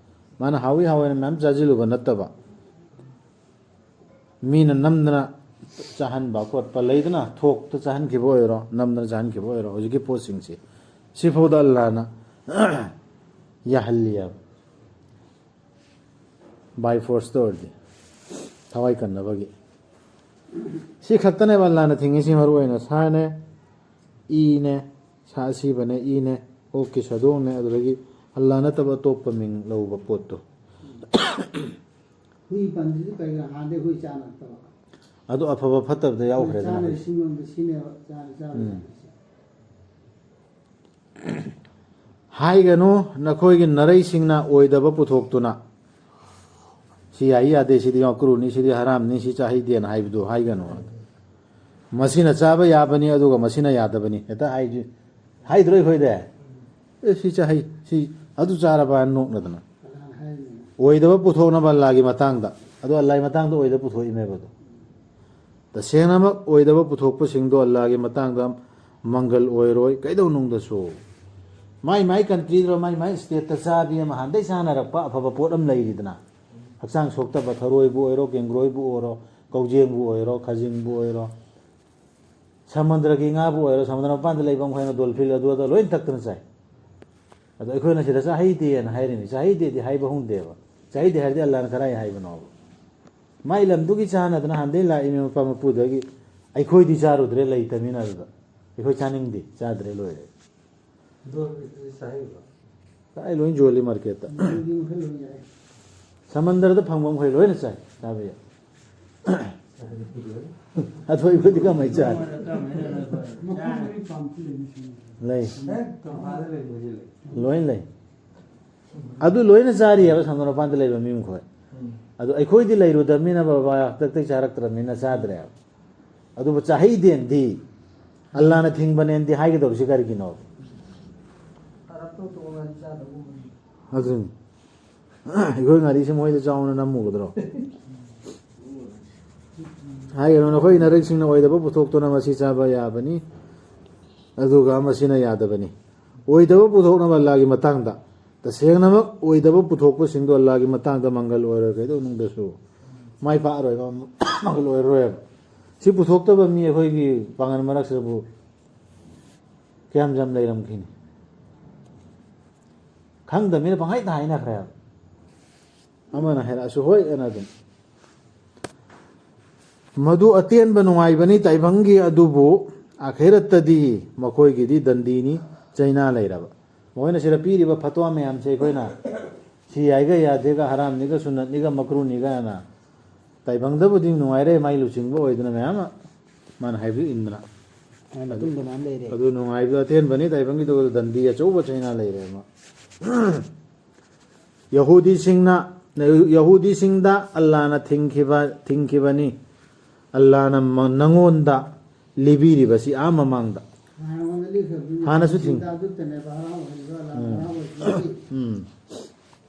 ꯃꯥꯅ ꯍꯥꯎꯏ ꯍꯥꯎꯏꯅ ꯃꯌꯥꯝ ꯆꯥꯁꯤꯜꯂꯨꯕ ꯅꯠꯇꯕ, ꯃꯤꯅ ꯅꯝꯗꯅ ꯆꯥꯍꯟꯕ ꯈꯣꯠꯄ ꯂꯩꯗꯅ, ꯊꯣꯛꯇ ꯆꯥꯍꯟꯈꯤꯕ ꯑꯣꯏꯔꯣ, ꯅꯝꯗꯅ ꯆꯥꯍꯟꯈꯤꯕ ꯑꯣꯏꯔꯣ, ꯍꯧꯖꯤꯛꯀꯤ ꯄꯣꯠꯁꯤꯡꯁꯦ ꯁꯤꯐꯥꯎꯗ ꯑꯜꯂꯥꯅ ꯌꯥꯍꯜꯂꯤꯑꯕ꯫ By forceꯇ ꯑꯣꯏꯔꯗꯤ, ꯊꯋꯥꯏ ꯀꯟꯅꯕꯒꯤ꯫ ꯁꯤ ꯈꯛꯇꯅꯦꯕ ꯑꯜꯂꯥꯅ ꯊꯤꯡꯉꯤꯁꯤ, ꯃꯔꯨ ꯑꯣꯏꯅ ꯁꯥꯅꯦ, ꯏꯅꯦ, ꯁꯥ ꯑꯁꯤꯕꯅꯦ, ꯏꯅꯦ, ꯑꯣꯛꯀꯤ ꯁꯥꯗꯣꯡꯅꯦ, ꯑꯗꯨꯗꯒꯤ ꯑꯜꯂꯥ ꯅꯠꯇꯕ ꯑꯇꯣꯞꯄ ꯃꯤꯡ ꯂꯧꯕ ꯄꯣꯠꯇꯣ꯫ ꯍꯨꯏ ꯄꯟꯗ꯭ꯔꯤꯁꯤ ꯀꯩꯒꯤꯅꯣ? ꯍꯥꯟꯅꯗꯩ ꯍꯨꯏ ꯆꯥ ꯅꯠꯇꯕ꯫ ꯑꯗꯨ ꯑꯐꯕ ꯐꯠꯇꯕꯗ ꯌꯥꯎꯈ꯭ꯔꯦꯗꯅ ꯆꯥꯅꯔꯤꯁꯤ꯫ ꯍꯧꯖꯤꯛ ꯃꯅꯨꯡꯗ ꯁꯤꯅꯦꯕ ꯆꯥꯅ ꯆꯥꯕ ꯎꯝ꯫ ꯌꯥꯗ꯭ꯔꯤꯁꯦ꯫ ꯍꯥꯏꯒꯅꯨ, ꯅꯈꯣꯏꯒꯤ ꯅꯔꯩꯁꯤꯡꯅ ꯑꯣꯏꯗꯕ ꯄꯨꯊꯣꯛꯇꯨꯅ, "ꯁꯤ ꯌꯥꯏ ꯌꯥꯗꯦ, ꯁꯤꯗꯤ ꯃꯀ꯭ꯔꯨꯅꯤ, ꯁꯤꯗꯤ ꯍꯔꯥꯝꯅꯤ, ꯁꯤ ꯆꯥꯍꯩꯗꯦꯅ" ꯍꯥꯏꯕꯗꯨ ꯍꯥꯏꯒꯅꯨ꯫ ꯃꯁꯤꯅ ꯆꯥꯕ ꯌꯥꯕꯅꯤ, ꯑꯗꯨꯒ ꯃꯁꯤꯅ ꯌꯥꯗꯕꯅꯤ ꯍꯦꯛꯇ ꯍꯥꯏꯗ꯭ꯔꯣ ꯑꯩꯈꯣꯏꯗꯤ? "ꯑꯦ, ꯁꯤ ꯆꯥꯍꯩ, ꯁꯤ ꯑꯗꯨ ꯆꯥꯔꯕ?" ꯅꯣꯛꯅꯗꯅ꯫ ꯀꯅꯥꯅ ꯍꯥꯏꯔꯤꯅꯣ? ꯑꯣꯏꯗꯕ ꯄꯨꯊꯣꯛꯅꯕ ꯑꯜꯂꯥꯒꯤ ꯃꯇꯥꯡꯗ, ꯑꯗꯣ ꯑꯜꯂꯥꯒꯤ ꯃꯇꯥꯡꯗ ꯑꯣꯏꯗꯕ ꯄꯨꯊꯣꯛꯏꯃꯦꯕ ꯑꯗꯣ꯫ ꯇꯁꯦꯡꯅꯃꯛ ꯑꯣꯏꯗꯕ ꯄꯨꯊꯣꯛꯄꯁꯤꯡꯗꯣ ꯑꯜꯂꯥꯒꯤ ꯃꯇꯥꯡꯗ ꯃꯪꯒꯜ ꯑꯣꯏꯔꯣꯏ ꯀꯩꯗꯧꯅꯨꯡꯗꯁꯨ꯫ ꯃꯥꯏ ꯃꯥꯏ ꯀꯟꯇ꯭ꯔꯤꯗ, ꯃꯥꯏ ꯃꯥꯏ ꯁ꯭ꯇꯦꯠꯇ ꯆꯥꯕꯤ ꯑꯃ ꯍꯥꯟꯗꯩ ꯆꯥꯅꯔꯛꯄ ꯑꯐꯕ ꯄꯣꯠ ꯑꯃ ꯂꯩꯔꯤꯗꯅ, ꯍꯛꯆꯥꯡ ꯁꯣꯛꯇꯕ, ꯊꯔꯣꯏꯕꯨ ꯑꯣꯏꯔꯣ, ꯀꯦꯡꯒ꯭ꯔꯣꯏꯕꯨ ꯑꯣꯏꯔꯣ, ꯀꯧꯖꯦꯡꯕꯨ ꯑꯣꯏꯔꯣ, ꯈꯥꯖꯤꯡꯕꯨ ꯑꯣꯏꯔꯣ, ꯁꯃꯨꯗ꯭ꯔꯒꯤ ꯉꯥꯕꯨ ꯑꯣꯏꯔꯣ, ꯁꯃꯨꯗ꯭ꯔ ꯃꯄꯥꯟꯗ ꯂꯩꯕ ꯃꯈꯩꯅ ꯗꯣꯜꯐꯤꯟ ꯑꯗꯨ ꯑꯗ ꯂꯣꯏ ꯇꯛꯇꯅ ꯆꯥꯏ꯫ ꯑꯗꯣ ꯑꯩꯈꯣꯏꯅ ꯁꯤꯗ ꯆꯥꯍꯩꯗꯦꯅ ꯍꯥꯏꯔꯤꯅꯤ꯫ ꯆꯥꯍꯩꯗꯦꯗꯤ ꯍꯥꯏꯕ ꯍꯧꯅꯗꯦꯕ꯫ ꯆꯥꯍꯩꯗꯦ ꯍꯥꯏꯔꯗꯤ ꯑꯜꯂꯥꯅ ꯀꯗꯥꯏ ꯍꯥꯏꯕꯅꯣꯕ? ꯃꯥꯏ ꯂꯝꯗꯨꯒꯤ ꯆꯥꯅꯗꯅ ꯍꯥꯟꯗꯩ ꯂꯥꯛꯏ ꯃꯄꯥ ꯃꯄꯨꯗꯒꯤ꯫ ꯑꯩꯈꯣꯏꯗꯤ ꯆꯥꯔꯨꯗ꯭ꯔꯦ, ꯂꯩꯇꯃꯤꯅ ꯑꯗꯨꯗ꯫ ꯑꯩꯈꯣꯏ ꯆꯥꯅꯤꯡꯗꯦ, ꯆꯥꯗ꯭ꯔꯦ, ꯂꯣꯏꯔꯦ꯫ ꯗꯣꯜꯐꯤꯟꯗꯨꯗꯤ ꯆꯥꯍꯩꯕ꯭ꯔꯣ? ꯀꯥꯏ ꯂꯣꯏ ꯌꯣꯜꯂꯤ ꯃꯥꯔꯀꯦꯠꯇ꯫ ꯃꯈꯜꯒꯤ ꯃꯈꯜ ꯂꯣꯏ ꯌꯥꯏ꯫ ꯁꯃꯟꯗꯔꯗ ꯐꯪꯕ ꯃꯈꯩ ꯂꯣꯏꯅ ꯆꯥꯏ, ꯆꯥꯕ ꯌꯥꯏ꯫ ꯑꯗꯣ ꯑꯩꯈꯣꯏꯗꯤ ꯀꯃꯥꯏꯅ ꯆꯥꯅꯤ? ꯃꯈꯣꯏ ꯃꯔꯤ ꯄꯥꯝꯕ ꯂꯩ ꯃꯤꯁꯤꯡ꯫ ꯂꯩ꯫ ꯍꯦꯛ ꯀꯪꯐꯥꯜꯗ ꯂꯩꯕ ꯃꯣꯏꯗꯤ ꯂꯩ꯫ ꯂꯣꯏ ꯂꯩ꯫ ꯑꯗꯨ ꯂꯣꯏꯅ ꯆꯥꯔꯤꯑꯕ ꯁꯝꯅ ꯃꯄꯥꯟꯗ ꯂꯩꯕ ꯃꯤ ꯃꯈꯣꯏ꯫ ꯎꯝ꯫ ꯑꯗꯨ ꯑꯩꯈꯣꯏꯗꯤ ꯂꯩꯔꯨꯗꯕꯅꯤꯅ ꯕꯕꯥ ꯍꯥꯛꯇꯛꯇꯩ ꯆꯥꯔꯛꯇ꯭ꯔꯕꯅꯤꯅ ꯆꯥꯗ꯭ꯔꯦꯕ꯫ ꯑꯗꯨꯕꯨ ꯆꯥꯍꯩꯗꯦꯟꯗꯤ ꯑꯜꯂꯥꯅ ꯊꯤꯡꯕꯅꯦꯅꯗꯤ ꯍꯥꯏꯒꯗꯧꯔꯤꯁꯤ ꯀꯔꯤꯒꯤꯅꯣ? ꯑꯔꯛꯇꯧ ꯇꯣꯛꯑꯒ ꯆꯥꯗꯧꯕ ꯑꯗꯨꯅꯤ꯫ ꯑꯩꯈꯣꯏ ꯉꯥꯔꯤꯁꯦ ꯃꯣꯏꯗ ꯆꯥꯎꯅ ꯅꯝꯃꯨꯒꯗ꯭ꯔꯣ? ꯍꯥꯏꯒꯅꯨ, ꯅꯈꯣꯏ ꯅꯔꯩꯁꯤꯡꯅ ꯑꯣꯏꯗꯕ ꯄꯨꯊꯣꯛꯇꯨꯅ ꯃꯁꯤ ꯆꯥꯕ ꯌꯥꯕꯅꯤ, ꯑꯗꯨꯒ ꯃꯁꯤꯅ ꯌꯥꯗꯕꯅꯤ꯫ ꯑꯣꯏꯗꯕ ꯄꯨꯊꯣꯛꯅꯕ ꯑꯜꯂꯥꯒꯤ ꯃꯇꯥꯡꯗ, ꯇꯁꯦꯡꯅꯃꯛ ꯑꯣꯏꯗꯕ ꯄꯨꯊꯣꯛꯄꯁꯤꯡꯗꯣ ꯑꯜꯂꯥꯒꯤ ꯃꯇꯥꯡꯗ ꯃꯪꯒꯜ ꯑꯣꯏꯔꯣꯏ, ꯀꯩꯗꯧꯅꯨꯡꯗꯁꯨ ꯃꯥꯏ ꯄꯥꯛꯑꯔꯣꯏꯕ, ꯃꯪꯒꯜ ꯑꯣꯏꯔꯔꯣꯏꯕ꯫ ꯁꯤ ꯄꯨꯊꯣꯛꯇꯕ ꯃꯤ ꯑꯩꯈꯣꯏꯒꯤ ꯄꯥꯡꯒꯜ ꯃꯔꯛꯁꯤꯗꯕꯨ ꯀꯌꯥꯝ ꯌꯥꯝ ꯂꯩꯔꯝꯈꯤꯅꯤ? ꯈꯪꯗꯕꯅꯤꯅ ꯄꯪꯍꯥꯏꯗ ꯍꯥꯏꯅꯈ꯭ꯔꯦꯕ꯫ ꯑꯃꯅ ꯍꯥꯏꯔꯛꯑꯁꯨ ꯍꯣꯏ ꯑꯅ ꯑꯗꯨꯝ꯫ ꯃꯗꯨ ꯑꯇꯦꯟꯕ ꯅꯨꯡꯉꯥꯏꯕꯅꯤ ꯇꯥꯏꯕꯪꯒꯤ, ꯑꯗꯨꯕꯨ ꯑꯥꯈꯤꯔꯠꯇꯗꯤ ꯃꯈꯣꯏꯒꯤꯗꯤ ꯗꯟꯗꯤꯅꯤ, ꯆꯩꯅꯥ ꯂꯩꯔꯕ꯫ ꯃꯈꯣꯏꯅ ꯁꯤꯗ ꯄꯤꯔꯤꯕ ꯐꯠꯋꯥ ꯃꯌꯥꯝꯁꯦ ꯑꯩꯈꯣꯏꯅ ꯁꯤ ꯌꯥꯏꯒ ꯌꯥꯗꯦꯒ, ꯍꯔꯥꯝꯅꯤꯒ ꯁꯨꯟꯅꯠꯅꯤꯒ ꯃꯀ꯭ꯔꯨꯅꯤꯒꯅ ꯇꯥꯏꯕꯪꯗꯕꯨꯗꯤ ꯅꯨꯡꯉꯥꯏꯔꯦ, ꯃꯥꯏ ꯂꯨꯆꯤꯡꯕ ꯑꯣꯏꯗꯅ ꯃꯌꯥꯝ ꯑꯃ ꯃꯥꯅ ꯍꯥꯏꯕꯗꯨ ꯏꯟꯗꯅ꯫ ꯃꯥꯏ ꯃꯇꯨꯡꯗ ꯃꯌꯥꯝ ꯂꯩꯔꯦ꯫ ꯑꯗꯨ ꯅꯨꯡꯉꯥꯏꯕꯗꯣ ꯑꯇꯦꯟꯕꯅꯤ ꯇꯥꯏꯕꯪꯒꯤꯗꯨ, ꯗꯟꯗꯤ ꯑꯆꯧꯕ ꯆꯩꯅꯥ ꯂꯩꯔꯦ ꯑꯃ꯫ ꯌꯍꯨꯗꯤꯁꯤꯡꯅ, ꯌꯍꯨꯗꯤꯁꯤꯡꯗ ꯑꯜꯂꯥꯅ ꯊꯤꯡꯈꯤꯕ, ꯊꯤꯡꯈꯤꯕꯅꯤ꯫ ꯑꯜꯂꯥꯅ ꯃ-, ꯅꯉꯣꯟꯗ ꯂꯤꯕꯤꯔꯤꯕꯁꯤ ꯑꯥ ꯃꯃꯥꯡꯗ꯫ ꯅꯉꯣꯟꯗ ꯂꯤꯈ꯭ꯔꯕꯅꯤ꯫ ꯍꯥꯟꯅꯁꯨ ꯊꯤꯡ-, ꯁꯤꯡꯗꯥꯗꯨꯇꯅꯦꯕ ꯍꯔꯥꯎ ꯍꯩꯕ, ꯑꯜꯂꯥꯅ ꯎꯝ꯫ ꯍꯔꯥꯎ ꯍꯩꯕꯒꯤ꯫ ꯎꯝ꯫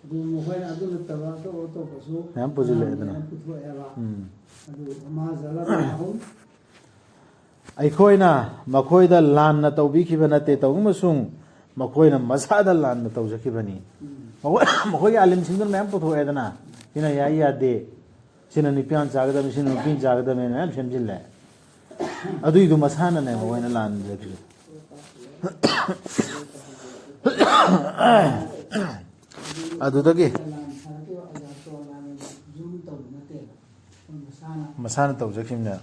ꯑꯗꯨ ꯃꯈꯣꯏꯅ ꯑꯗꯨ ꯅꯠꯇꯕ ꯑꯇꯣꯞ ꯑꯇꯣꯞꯄꯁꯨ ꯃꯌꯥꯝ ꯄꯨꯁꯤꯜꯂꯛꯑꯦꯗꯅ꯫ ꯃꯌꯥꯝ ꯄꯨꯊꯣꯛꯑꯦꯕ꯫ ꯎꯝ꯫ ꯑꯗꯨ ꯃꯥ ꯖꯂ ꯃꯥꯍꯨꯝ꯫ ꯑꯩꯈꯣꯏꯅ ꯃꯈꯣꯏꯗ ꯂꯥꯟꯅ ꯇꯧꯕꯤꯈꯤꯕ ꯅꯠꯇꯦ, ꯇꯧꯕ ꯑꯃꯁꯨꯡ ꯃꯈꯣꯏꯅ ꯃꯁꯥꯗ ꯂꯥꯟꯅ ꯇꯧꯖꯈꯤꯕꯅꯤ꯫ ꯎꯝ꯫ ꯃꯈꯣꯏ-, ꯃꯈꯣꯏꯒꯤ ꯑꯥꯂꯤꯝꯁꯤꯡꯗꯨꯅ ꯃꯌꯥꯝ ꯄꯨꯊꯣꯛꯑꯦꯗꯅ, ꯁꯤꯅ ꯌꯥꯏ ꯌꯥꯗꯦ, ꯁꯤꯅ ꯅꯨꯄꯤꯅ ꯆꯥꯒꯗꯕꯅꯤ, ꯁꯤꯅ ꯅꯨꯄꯤꯅ ꯆꯥꯒꯗꯕꯅꯤ, ꯃꯌꯥꯝ ꯁꯦꯝꯖꯤꯜꯂꯦ꯫ ꯑꯗꯨꯏꯗꯨ ꯃꯁꯥꯅꯅꯦ ꯃꯈꯣꯏꯅ ꯂꯥꯟꯖꯈ꯭ꯔꯤꯗꯣ꯫ ꯑꯗꯨꯗꯒꯤ ꯃꯁꯥꯅ ꯇꯧꯖꯈꯤꯕꯅꯦ꯫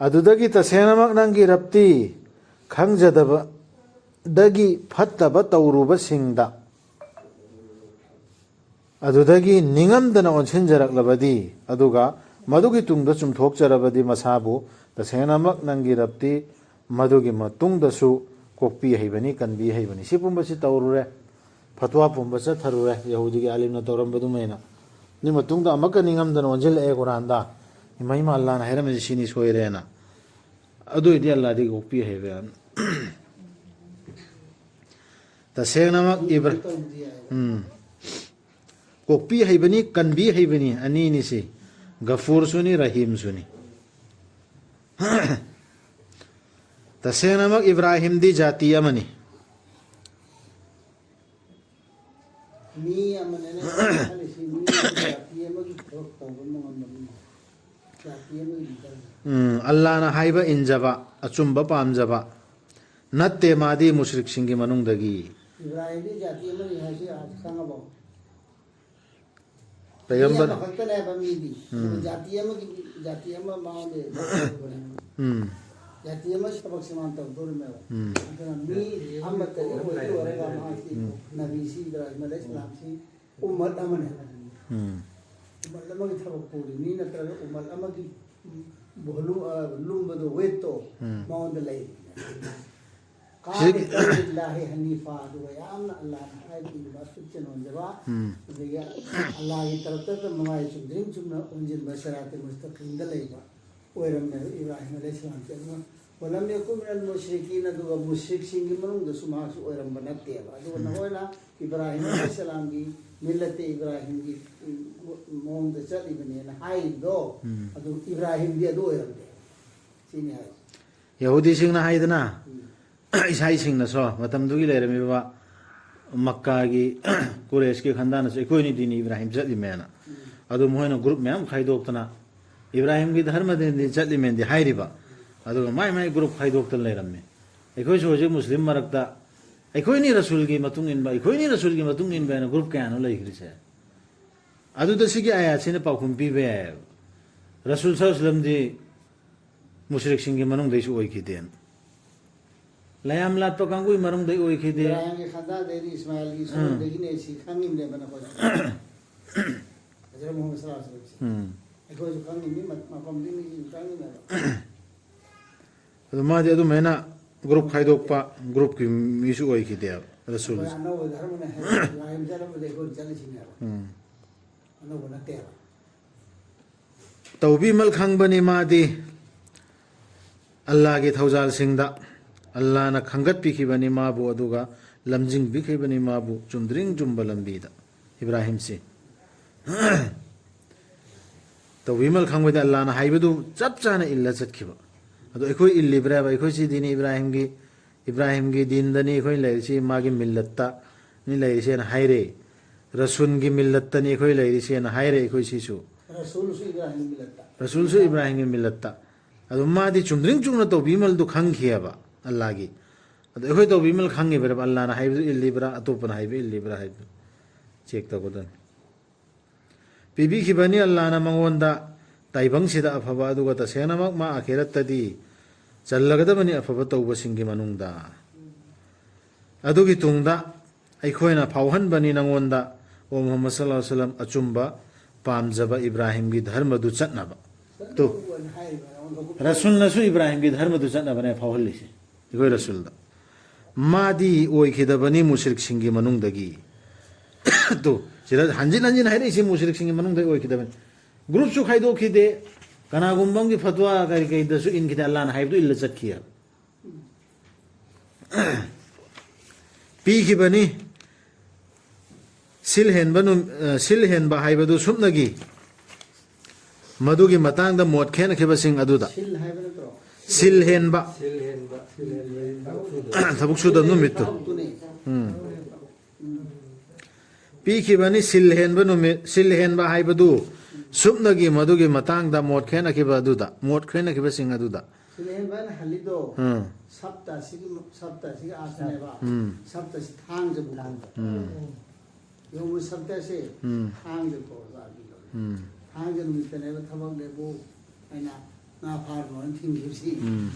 ꯑꯗꯨꯗꯒꯤ ꯇꯁꯦꯡꯅꯃꯛ ꯅꯪꯒꯤ ꯔꯕꯇꯤ ꯈꯪꯖꯗꯕꯗꯒꯤ ꯐꯠꯇꯕ ꯇꯧꯔꯨꯕꯁꯤꯡꯗ ꯑꯗꯨꯗꯒꯤ ꯅꯤꯡꯉꯝꯗꯅ ꯑꯣꯟꯁꯤꯟꯖꯔꯛꯂꯕꯗꯤ, ꯑꯗꯨꯒ ꯃꯗꯨꯒꯤ ꯇꯨꯡꯗ ꯆꯨꯝꯊꯣꯛꯆꯔꯕꯗꯤ ꯃꯁꯥꯕꯨ, ꯇꯁꯦꯡꯅꯃꯛ ꯅꯪꯒꯤ ꯔꯕꯇꯤ ꯃꯗꯨꯒꯤ ꯃꯇꯨꯡꯗꯁꯨ ꯀꯣꯛꯄꯤ ꯍꯩꯕꯅꯤ, ꯀꯟꯕꯤ ꯍꯩꯕꯅꯤ꯫ ꯁꯤ ꯄꯨꯝꯕꯁꯤ ꯇꯧꯔꯨꯔꯦ, ꯐꯠꯋꯥ ꯄꯨꯝꯕ ꯆꯠꯊꯔꯨꯔꯦ, ꯌꯍꯨꯗꯤꯒꯤ ꯑꯥꯂꯤꯝꯅ ꯇꯧꯔꯝꯕꯗꯨꯃꯥꯏꯅ꯫ ꯑꯗꯨꯒꯤ ꯃꯇꯨꯡꯗ ꯑꯃꯨꯛꯀ ꯅꯤꯡꯉꯝꯗꯅ ꯑꯣꯟꯁꯤꯜꯂꯛꯑꯦ ꯀꯨꯔꯥꯟꯗ, ꯏꯃꯥ, ꯏꯃꯥ, ꯑꯜꯂꯥꯅ ꯍꯥꯏꯔꯝꯃꯤꯁꯦ ꯁꯤꯅꯤ ꯁꯣꯏꯔꯦꯅ꯫ ꯑꯗꯨ ꯑꯣꯏꯗꯤ ꯑꯜꯂꯥꯗꯤ ꯀꯣꯛꯄꯤ ꯍꯩꯕ ꯌꯥꯅꯤ꯫ ꯇꯁꯦꯡꯅꯃꯛ ꯏꯕ꯭ꯔ-, ꯎꯝ꯫ ꯀꯣꯛꯄꯤ ꯍꯩꯕꯅꯤ, ꯀꯟꯕꯤ ꯍꯩꯕꯅꯤ, ꯑꯅꯤꯅꯤꯁꯤ꯫ ꯒꯐꯨꯔꯁꯨꯅꯤ, ꯔꯍꯤꯝꯁꯨꯅꯤ꯫ ꯇꯁꯦꯡꯅꯃꯛ ꯏꯕ꯭ꯔꯥꯍꯤꯝꯗꯤ ꯖꯥꯇꯤ ꯑꯃꯅꯤ꯫ ꯃꯤ ꯑꯃꯅꯅꯦ ꯈꯜꯂꯤꯁꯤ, ꯃꯤ ꯑꯃ ꯖꯥꯇꯤ ꯑꯃꯒꯤ ꯊꯕꯛ ꯇꯧꯕ ꯉꯝꯕ ꯃꯤ꯫ ꯖꯥꯇꯤ ꯑꯃꯒꯤ ꯂꯤꯗꯔ꯫ ꯎꯝ, ꯑꯜꯂꯥꯅ ꯍꯥꯏꯕ ꯏꯟꯖꯕ, ꯑꯆꯨꯝꯕ ꯄꯥꯝꯖꯕ꯫ ꯅꯠꯇꯦ, ꯃꯥꯗꯤ ꯃꯨꯁ꯭ꯔꯤꯛꯁꯤꯡꯒꯤ ꯃꯅꯨꯡꯗꯒꯤ꯫ ꯏꯕ꯭ꯔꯥꯍꯤꯝꯗꯤ ꯖꯥꯇꯤ ꯑꯃꯅꯤ ꯍꯥꯏꯁꯤ ꯑꯥ ꯈꯪꯉꯕꯣ? ꯄꯩꯒꯝꯕꯔ-, ꯃꯤ ꯑꯃꯈꯛꯇꯅꯦꯕ ꯃꯤꯗꯤ꯫ ꯎꯝ꯫ ꯖꯥꯇꯤ ꯑꯃꯒꯤ, ꯖꯥꯇꯤ ꯑꯃ ꯃꯥꯉꯣꯟꯗ ꯎꯝ꯫ ꯖꯥꯇꯤ ꯑꯃꯒꯤ ꯊꯕꯛꯁꯦ ꯃꯥꯅ ꯇꯧꯗꯣꯔꯤꯃꯦꯕ꯫ ꯎꯝ꯫ ꯑꯗꯨꯅ ꯃꯤ ꯑꯃꯠꯇꯒꯤ ꯑꯣꯏꯗꯤ ꯑꯣꯏꯔꯒ ꯃꯍꯥꯛꯁꯤ ꯎꯝ꯫ ꯅꯕꯤꯁꯤ ꯏꯕ꯭ꯔꯥꯍꯤꯝ ꯑꯂꯩꯍꯤ ꯁꯂꯥꯝꯁꯤ ꯎꯝ꯫ ꯎꯝꯃꯠ ꯑꯃꯅꯦ꯫ ꯎꯝ꯫ ꯎꯝꯃꯠ ꯑꯃꯒꯤ ꯊꯕꯛ ꯄꯨꯔꯤ ꯃꯤ ꯅꯠꯇ꯭ꯔꯒ ꯎꯝꯃꯠ ꯑꯃꯒꯤ ꯚꯣꯂꯨ-, ꯑ, ꯂꯨꯝꯕꯗꯣ, ꯋꯦꯠꯇꯣ ꯎꯝ꯫ ꯃꯉꯣꯟꯗ ꯂꯩ꯫ ꯁꯤ-, ꯀꯥꯅ ꯀꯧꯃꯤꯜꯂꯥꯍꯤ ꯍꯅꯤꯐꯥ, ꯑꯗꯨꯒ ꯌꯥꯝꯅ ꯑꯜꯂꯥꯍꯅ ꯍꯥꯏꯕ ꯏꯟꯕ, ꯑꯆꯨꯝ ꯆꯦꯟ ꯑꯣꯟꯖꯕ, ꯎꯝ꯫ ꯑꯗꯒꯤ ꯑꯜꯂꯥꯍꯒꯤ ꯇꯔꯛꯇ ꯃꯉꯥꯏ ꯆꯨꯝꯗ꯭ꯔꯤꯡ ꯆꯨꯝꯅ ꯑꯣꯟꯁꯤꯟꯕ ꯁꯤꯔꯥꯇꯦ ꯃꯨꯁꯇꯀꯤꯝꯗ ꯂꯩꯕ ꯑꯣꯏꯔꯝꯃꯦꯕ ꯏꯕ꯭ꯔꯥꯍꯤꯝ ꯑꯂꯩꯍꯤ ꯁꯂꯥꯝꯁꯦ꯫ ꯑꯗꯨꯅ ولم يكن من المشركين, ꯑꯗꯨꯒ ꯃꯨꯁ꯭ꯔꯤꯛꯁꯤꯡꯒꯤ ꯃꯅꯨꯡꯗꯁꯨ ꯃꯍꯥꯛꯁꯨ ꯑꯣꯏꯔꯝꯕ ꯅꯠꯇꯦꯕ꯫ ꯑꯗꯨꯒ ꯅꯈꯣꯏꯅ ꯏꯕ꯭ꯔꯥꯍꯤꯝ ꯑꯂꯩꯍꯤꯁꯁꯂꯥꯝꯒꯤ ꯃꯤꯜꯂꯠꯇ ꯏꯕ꯭ꯔꯥꯍꯤꯝꯒꯤ ꯃꯑꯣꯡꯗ ꯆꯠꯂꯤꯕꯅꯦꯅ ꯍꯥꯏꯔꯤꯗꯣ, ꯎꯝ꯫ ꯑꯗꯨ ꯏꯕ꯭ꯔꯥꯍꯤꯝꯗꯤ ꯑꯗꯨ ꯑꯣꯏꯔꯝꯗꯦ, ꯁꯤꯅꯤ ꯍꯥꯏ꯫ ꯌꯍꯨꯗꯤꯁꯤꯡꯅ ꯍꯥꯏꯗꯅ, ꯎꯝ꯫ ꯏꯁꯥꯏꯁꯤꯡꯅꯁꯨ, ꯃꯇꯝꯗꯨꯒꯤ ꯂꯩꯔꯝꯃꯤꯕ ꯃꯛꯀꯥꯒꯤ ꯀꯨꯔꯦꯁꯀꯤ ꯈꯟꯗꯥꯅꯁꯨ ꯑꯩꯈꯣꯏꯅꯤ ꯗꯤꯅꯤ ꯏꯕ꯭ꯔꯥꯍꯤꯝ ꯆꯠꯂꯤꯃꯦꯅ꯫ ꯎꯝ꯫ ꯑꯗꯨ ꯃꯈꯣꯏꯅ ꯒ꯭ꯔꯨꯞ ꯃꯌꯥꯝ ꯈꯥꯏꯗꯣꯛꯇꯅ ꯏꯕ꯭ꯔꯥꯍꯤꯝꯒꯤ ꯙꯔꯃꯗꯗꯤ ꯆꯠꯂꯤꯃꯦꯟꯗꯤ ꯍꯥꯏꯔꯤꯕ, ꯑꯗꯨꯒ ꯃꯥꯏ ꯃꯥꯏ ꯒ꯭ꯔꯨꯞ ꯈꯥꯏꯗꯣꯛꯇꯅ ꯂꯩꯔꯝꯃꯤ꯫ ꯑꯩꯈꯣꯏꯁꯨ ꯍꯧꯖꯤꯛ ꯃꯨꯁꯂꯤꯝ ꯃꯔꯛꯇ ꯑꯩꯈꯣꯏꯅꯤ ꯔꯁꯨꯜꯒꯤ ꯃꯇꯨꯡ ꯏꯟꯕ, ꯑꯩꯈꯣꯏꯅꯤ ꯔꯁꯨꯜꯒꯤ ꯃꯇꯨꯡ ꯏꯟꯕ ꯍꯥꯏꯅ ꯒ꯭ꯔꯨꯞ ꯀꯌꯥꯅꯣ ꯂꯩꯈ꯭ꯔꯤꯁꯦ꯫ ꯑꯗꯨꯗ ꯁꯤꯒꯤ ꯑꯥꯌꯥꯠꯁꯤꯅ ꯄꯥꯎꯈꯨꯝ ꯄꯤꯕ ꯌꯥꯏꯑꯕ꯫ ꯔꯁꯨꯜ ꯁꯜꯂꯜꯂꯥꯍꯨ ꯑꯂꯩꯍꯤ ꯋꯁꯜꯂꯝꯗꯤ ꯃꯨꯁ꯭ꯔꯤꯛꯁꯤꯡꯒꯤ ꯃꯅꯨꯡꯗꯩꯁꯨ ꯑꯣꯏꯈꯤꯗꯦꯅ꯫ ꯂꯌꯥꯝ ꯂꯥꯠꯄ ꯀꯥꯡꯕꯨꯒꯤ ꯃꯅꯨꯡꯗꯩ ꯑꯣꯏꯈꯤꯗꯦ꯫ ꯏꯕ꯭ꯔꯥꯍꯤꯝꯒꯤ ꯈꯥꯟꯗꯥꯟꯗꯩꯗꯤ ꯏꯁꯃꯥꯏꯜꯒꯤ ꯎꯝ꯫ ꯁꯣꯟꯗꯒꯤꯅꯦ ꯁꯤ ꯈꯪꯉꯤꯕꯅꯦꯕ ꯅꯈꯣꯏꯁꯨ꯫ ꯍꯖꯔꯠ ꯃꯨꯍꯝꯃꯗ ꯁꯜꯂꯜꯂꯥꯍꯨ ꯑꯂꯩꯍꯤ ꯋꯁꯜꯂꯝꯁꯦ꯫ ꯎꯝ꯫ ꯑꯩꯈꯣꯏꯁꯨ ꯈꯪꯉꯤꯕꯅꯤ, ꯃ-, ꯃꯐꯝꯗꯤ ꯃꯤꯁꯤꯡꯁꯨ ꯈꯪꯉꯤꯕꯅꯦꯕ꯫ ꯑꯗꯨ ꯃꯥꯗꯤ ꯑꯗꯨꯃꯥꯏꯅ ꯒ꯭ꯔꯨꯞ ꯈꯥꯏꯗꯣꯛꯄ, ꯒ꯭ꯔꯨꯞꯀꯤ ꯃꯤꯁꯨ ꯑꯣꯏꯈꯤꯗꯦꯕ ꯔꯁꯨꯜ꯫ ꯑꯩꯈꯣꯏ ꯑꯅꯧꯕ ꯙꯔꯃꯅ ꯍꯦꯟꯅ ꯂꯥꯏꯔꯝ ꯆꯠꯂꯝꯕꯗ ꯑꯩꯈꯣꯏ ꯆꯠꯂꯤꯁꯤꯅꯦꯕ꯫ ꯎꯝ꯫ ꯑꯅꯧꯕ ꯅꯠꯇꯦꯕ꯫ ꯇꯧꯕꯤꯃꯜ ꯈꯪꯕꯅꯤ ꯃꯥꯗꯤ ꯑꯜꯂꯥꯒꯤ ꯊꯧꯖꯥꯜꯁꯤꯡꯗ꯫ ꯑꯜꯂꯥꯅ ꯈꯪꯒꯠꯄꯤꯈꯤꯕꯅꯤ ꯃꯥꯕꯨ, ꯑꯗꯨꯒ ꯂꯝꯖꯤꯡꯕꯤꯈꯤꯕꯅꯤ ꯃꯥꯕꯨ ꯆꯨꯝꯗ꯭ꯔꯤꯡ ꯆꯨꯝꯕ ꯂꯝꯕꯤꯗ꯫ ꯏꯕ꯭ꯔꯥꯍꯤꯝꯁꯤ ꯇꯧꯕꯤꯃꯜ ꯈꯪꯕꯗ ꯑꯜꯂꯥꯅ ꯍꯥꯏꯕꯗꯨ ꯆꯞ ꯆꯥꯅ ꯏꯜꯂ ꯆꯠꯈꯤꯕ꯫ ꯑꯗꯣ ꯑꯩꯈꯣꯏ ꯏꯜꯂꯤꯕ꯭ꯔꯥꯕ? ꯑꯩꯈꯣꯏ ꯁꯤ ꯗꯤꯟ ꯏꯕ꯭ꯔꯥꯍꯤꯝꯒꯤ, ꯏꯕ꯭ꯔꯥꯍꯤꯝꯒꯤ ꯗꯤꯟꯗꯅꯤ ꯑꯩꯈꯣꯏ ꯂꯩꯔꯤꯁꯤ, ꯃꯥꯒꯤ ꯃꯤꯜꯂꯠꯇꯅꯤ ꯂꯩꯔꯤꯁꯦꯅ ꯍꯥꯏꯔꯦ꯫ ꯔꯁꯨꯟꯒꯤ ꯃꯤꯜꯂꯠꯇꯅꯤ ꯑꯩꯈꯣꯏ ꯂꯩꯔꯤꯁꯦꯅ ꯍꯥꯏꯔꯦ ꯑꯩꯈꯣꯏ ꯁꯤꯁꯨ꯫ ꯔꯁꯨꯜꯁꯨ ꯏꯕ꯭ꯔꯥꯍꯤꯝꯒꯤ ꯃꯤꯜꯂꯠꯇ꯫ ꯔꯁꯨꯜꯁꯨ ꯏꯕ꯭ꯔꯥꯍꯤꯝꯒꯤ ꯃꯤꯜꯂꯠꯇ꯫ ꯑꯗꯣ ꯃꯥꯗꯤ ꯆꯨꯝꯗ꯭ꯔꯤꯡ ꯆꯨꯝꯅ ꯇꯧꯕꯤꯃꯜꯗꯨ ꯈꯪꯈꯤꯑꯕ ꯑꯜꯂꯥꯒꯤ꯫ ꯑꯗꯣ ꯑꯩꯈꯣꯏ ꯇꯧꯕꯤꯃꯜ ꯈꯪꯉꯤꯕ꯭ꯔꯕ? ꯑꯜꯂꯥꯅ ꯍꯥꯏꯕꯗꯨ ꯏꯜꯂꯤꯕ꯭ꯔꯥ, ꯑꯇꯣꯞꯄꯅ ꯍꯥꯏꯕ ꯏꯜꯂꯤꯕ꯭ꯔꯥ ꯍꯥꯏꯕꯗꯨ ꯆꯦꯛ ꯇꯧꯒꯗꯕꯅꯤ꯫ ꯄꯤꯕꯤꯈꯤꯕꯅꯤ ꯑꯜꯂꯥꯅ ꯃꯉꯣꯟꯗ ꯇꯥꯏꯕꯪꯁꯤꯗ ꯑꯐꯕ, ꯑꯗꯨꯒ ꯇꯁꯦꯡꯅꯃꯛ ꯃꯥ ꯑꯥꯈꯤꯔꯠꯇꯗꯤ ꯆꯜꯂꯒꯗꯕꯅꯤ ꯑꯐꯕ ꯇꯧꯕꯁꯤꯡꯒꯤ ꯃꯅꯨꯡꯗ꯫ ꯑꯗꯨꯒꯤ ꯇꯨꯡꯗ ꯑꯩꯈꯣꯏꯅ ꯐꯥꯎꯍꯟꯕꯅꯤ ꯅꯉꯣꯟꯗ, ꯑꯣ ꯃꯨꯍꯝꯃꯗ ꯁꯜꯂꯜꯂꯥꯍꯨ ꯑꯂꯩꯍꯤ ꯋꯁꯜꯂꯝ, ꯑꯆꯨꯝꯕ ꯄꯥꯝꯖꯕ ꯏꯕ꯭ꯔꯥꯍꯤꯝꯒꯤ ꯙꯔꯃꯗꯨ ꯆꯠꯅꯕ꯫ ꯇꯨ, ꯔꯁꯨꯜꯅꯁꯨ ꯏꯕ꯭ꯔꯥꯍꯤꯝꯒꯤ ꯙꯔꯃꯗꯨ ꯆꯠꯅꯕꯅꯦ ꯐꯥꯎꯍꯜꯂꯤꯁꯦ ꯑꯩꯈꯣꯏ ꯔꯁꯨꯜꯗ꯫ ꯃꯥꯗꯤ ꯑꯣꯏꯈꯤꯗꯕꯅꯤ ꯃꯨꯁ꯭ꯔꯤꯛꯁꯤꯡꯒꯤ ꯃꯅꯨꯡꯗꯒꯤ꯫ ꯇꯨ, ꯁꯤꯗ ꯍꯟꯖꯤꯟ ꯍꯟꯖꯤꯟ ꯍꯥꯏꯔꯛꯏꯁꯤ ꯃꯨꯁ꯭ꯔꯤꯛꯁꯤꯡꯒꯤ ꯃꯅꯨꯡꯗ ꯑꯣꯏꯈꯤꯗꯕꯅꯤ꯫ ꯒ꯭ꯔꯨꯞꯁꯨ ꯈꯥꯏꯗꯣꯛꯈꯤꯗꯦ, ꯀꯅꯥꯒꯨꯝꯕ ꯑꯃꯒꯤ ꯐꯠꯋꯥ ꯀꯔꯤ ꯀꯔꯤꯗꯁꯨ ꯏꯟꯈꯤꯗꯦ, ꯑꯜꯂꯥꯅ ꯍꯥꯏꯕꯗꯨ ꯏꯜꯂ ꯆꯠꯈꯤ ꯍꯥꯏꯕ꯫ ꯄꯤꯈꯤꯕꯅꯤ꯫ ꯁꯤꯜ ꯍꯦꯟꯕ ꯅꯨꯝ-, ꯑ, ꯁꯤꯜ ꯍꯦꯟꯕ ꯍꯥꯏꯕꯗꯨ ꯁꯨꯞꯅꯒꯤ ꯃꯗꯨꯒꯤ ꯃꯇꯥꯡꯗ ꯃꯣꯠ ꯈꯦꯠꯅꯈꯤꯕꯁꯤꯡ ꯑꯗꯨꯗ꯫ ꯁꯤꯜ ꯍꯥꯏꯕ ꯅꯠꯇ꯭ꯔꯣ? ꯁꯤꯜ ꯍꯦꯟꯕ꯫ ꯁꯤꯜ ꯍꯦꯟꯕ, ꯁꯤꯜ ꯍꯦꯟꯕ ꯊꯕꯛ ꯁꯨꯗꯕ ꯅꯨꯃꯤꯠꯇꯨ꯫ ꯊꯕꯛꯇꯨꯅꯦ꯫ ꯎꯝ꯫ ꯄꯤꯈꯤꯕꯅꯤ꯫ ꯁꯤꯜ ꯍꯦꯟꯕ ꯅꯨꯃꯤꯠ, ꯁꯤꯜ ꯍꯦꯟꯕ ꯍꯥꯏꯕꯗꯨ ꯁꯨꯞꯅꯒꯤ ꯃꯗꯨꯒꯤ ꯃꯇꯥꯡꯗ ꯃꯣꯠ ꯈꯦꯠꯅꯈꯤꯕ ꯑꯗꯨꯗ, ꯃꯣꯠ ꯈꯦꯠꯅꯈꯤꯕꯁꯤꯡ ꯑꯗꯨꯗ꯫ ꯁꯤꯜ ꯍꯦꯟꯕ ꯍꯥꯏꯅ ꯍꯜꯂꯤꯗꯣ ꯎꯝ꯫ ꯁꯞꯇ ꯑꯁꯤꯒꯤ, ꯁꯞꯇ ꯑꯁꯤꯒꯤ ꯑꯥꯔꯊꯅꯦꯕ꯫ ꯎꯝ꯫ ꯁꯞꯇ ꯑꯁꯤ ꯊꯥꯡꯖꯕꯨ ꯀꯧꯕ꯫ ꯎꯝ꯫ ꯌꯣꯃꯨ ꯁꯞꯇꯁꯦ ꯎꯝ꯫ ꯊꯥꯡꯖ ꯀꯧꯔꯒ ꯑꯗꯨ ꯂꯧꯏ꯫ ꯎꯝ꯫ ꯊꯥꯡꯖ ꯅꯨꯃꯤꯠꯇꯅꯦꯕ ꯊꯕꯛ ꯂꯦꯞꯄꯨ ꯍꯥꯏꯅ ꯉꯥ ꯐꯥꯔꯨꯅꯣꯅ ꯊꯤꯡꯈꯤꯕꯁꯤ꯫ ꯎꯝ꯫